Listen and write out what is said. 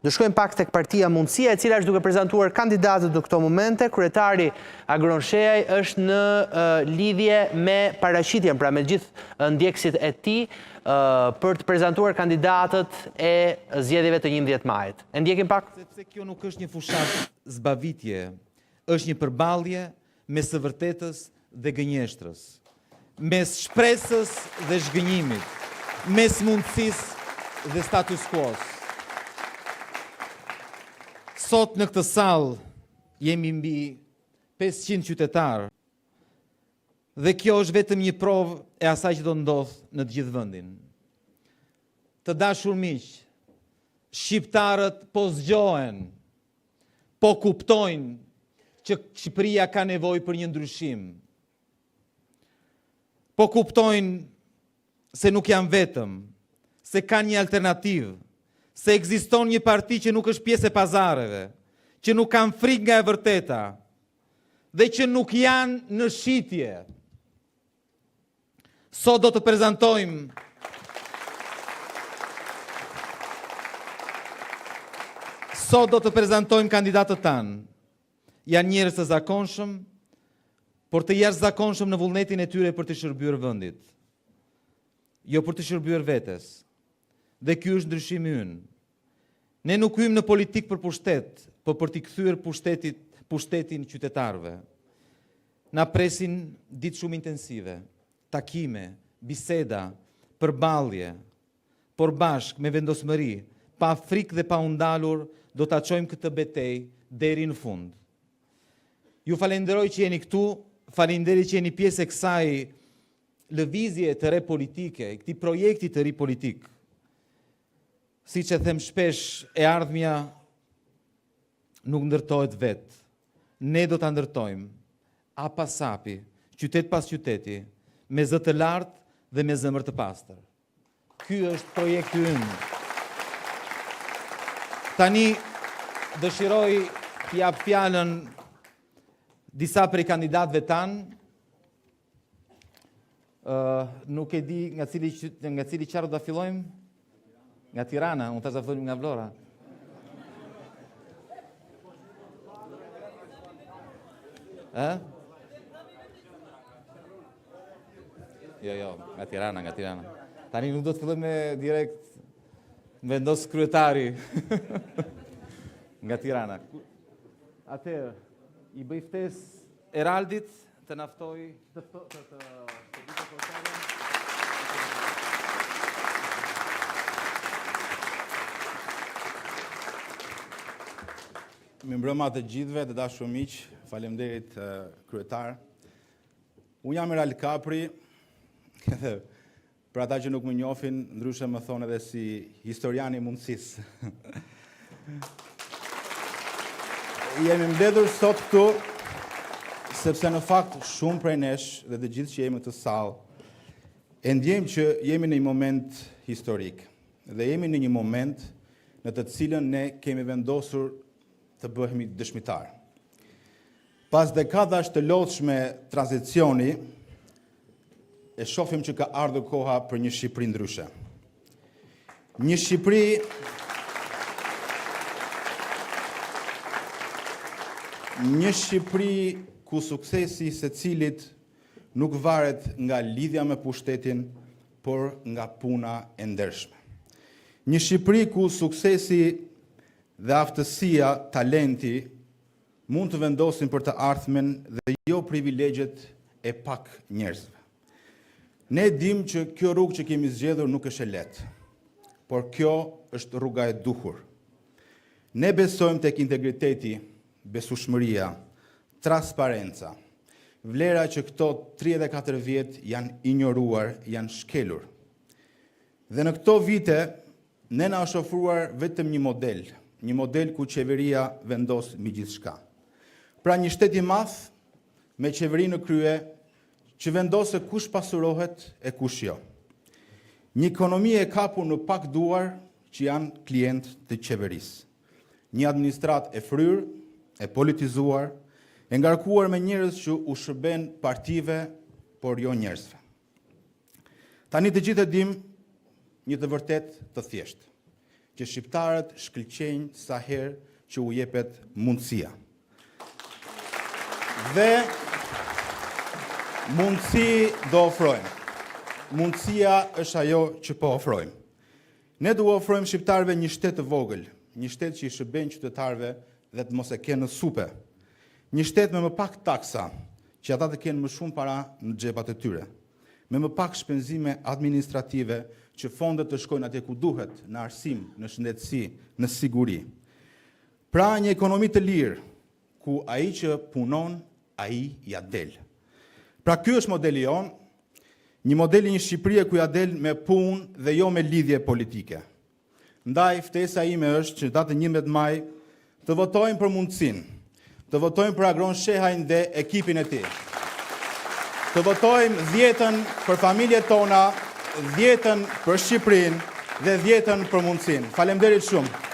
Do shkojmë pak tek partia Mundësia, e cila është duke prezantuar kandidatët në këto momente. Kryetari Agron Shehaj është në lidhje me paraqitjen, pra me gjithë ndjekësit e tij, për të prezantuar kandidatët e zgjedhjeve të 11 majit. E ndjekim pak? Sepse kjo nuk është një fushatë zbavitje, është një përballje mes së vërtetës dhe gënjeshtrës, mes shpresës dhe zhgënjimit, mes mundësisë dhe status quo-s. Sot në këtë sallë jemi mbi 500 qytetarë dhe kjo është vetëm një provë e asaj që do ndodhë në të gjithë vendin. Të dashur miq, shqiptarët po zgjohen po kuptojnë që Shqipëria ka nevojë për një ndryshim. Po kuptojnë se nuk janë vetëm, se kanë një alternativë, se ekziston një parti që nuk është pjesë e pazareve, që nuk kanë frikë nga e vërteta dhe që nuk janë në shitje. Sot do të prezantojmë Sot do të prezantojmë kandidatët tanë. Janë njerëz të zakonshëm, por të jashtëzakonshëm në vullnetin e tyre për të shërbyer vendit. Jo për të shërbyer vetes. Dhe ky është ndryshimi ynë. Ne nuk hyjmë në politikë për pushtet, por për t'i kthyer pushtetit, pushtetin qytetarëve. Na presin ditë shumë intensive, takime, biseda, përballje, por bashkë me vendosmëri, pa frikë dhe pa u ndalur, do ta çojmë këtë betejë deri në fund. Ju falenderoj që jeni këtu, faleminderit që jeni pjesë e kësaj lëvizje të re politike, këtij projekti të ri politik. Siç e them shpesh, e ardhmja nuk ndërtohet vetë. Ne do ta ndërtojmë, hap pas hapi, qytet pas qyteti, me zë të lartë dhe me zemër të pastër. Ky është projekti ynë. Tani dëshiroj t'i jap fjalën disa prej kandidatëve tanë. Uh, nuk e di nga cili nga cili qark do ta fillojmë? Nga Tirana, unë thashë ta fillojmë nga Vlora. Ë? Jo, jo, nga Tirana, nga Tirana. Tani nuk do të fillojmë me direkt vendos kryetari nga Tirana. Atëherë, i bëj ftesë Eraldit të na ftojë të të të të të të Mirëmbrëma të gjithëve, të dashur miq, faleminderit kryetar. Unë jam Erald Kapri, edhe Për ata që nuk më njohin, ndryshe më thonë edhe si historiani i mundësisë. Jemi mbledhur sot këtu, sepse në fakt shumë prej nesh dhe të gjithë që jemi në këtë sallë, e ndjejmë që jemi në një moment historik dhe jemi në një moment në të cilën ne kemi vendosur të bëhemi dëshmitarë. Pas dekadash të lodhshme tranzicioni, e shohim që ka ardhur koha për një Shqipëri ndryshe. Një Shqipëri Një Shqipëri ku suksesi i secilit nuk varet nga lidhja me pushtetin, por nga puna e ndershme. Një Shqipëri ku suksesi dhe aftësia, talenti, mund të vendosin për të ardhmen dhe jo privilegjet e pak njerëzve. Ne e dimë që kjo rrugë që kemi zgjedhur nuk është e lehtë, por kjo është rruga e duhur. Ne besojmë tek integriteti, besueshmëria, transparenca, vlera që këto 34 vjet janë injoruar, janë shkelur. Dhe në këto vite Ne na është ofruar vetëm një model, një model ku qeveria vendos mbi gjithçka. Pra një shtet i madh me qeveri në krye që vendos se kush pasurohet e kush jo. Një ekonomi e kapur në pak duar që janë klientë të qeverisë. Një administratë e fryrë, e politizuar, e ngarkuar me njerëz që u shërben partive, por jo njerëzve. Tani të gjithë e dimë një të vërtetë të thjeshtë. që shqiptarët shkëlqejnë sa herë që u jepet mundësia. Dhe mundësi do ofrojmë. Mundësia është ajo që po ofrojmë. Ne do u ofrojmë shqiptarëve një shtet të vogël, një shtet që i shërben qytetarëve dhe të mos e kenë në supe. Një shtet me më pak taksa, që ata të kenë më shumë para në xhepat e tyre. Me më pak shpenzime administrative, që fondet të shkojnë atje ku duhet, në arsim, në shëndetësi, në siguri. Pra një ekonomi të lirë, ku ai që punon, ai ia del. Pra ky është modeli jonë, një model i një Shqipërie ku ia del me punë dhe jo me lidhje politike. Ndaj, ftesa ime është që datën 11 maj të votojmë për mundësinë, të votojmë për Agron Shehajn dhe ekipin e tij. Të votojmë dhjetën për familjet tona, dhjetën për Shqipërinë dhe dhjetën për mundësinë. Faleminderit shumë.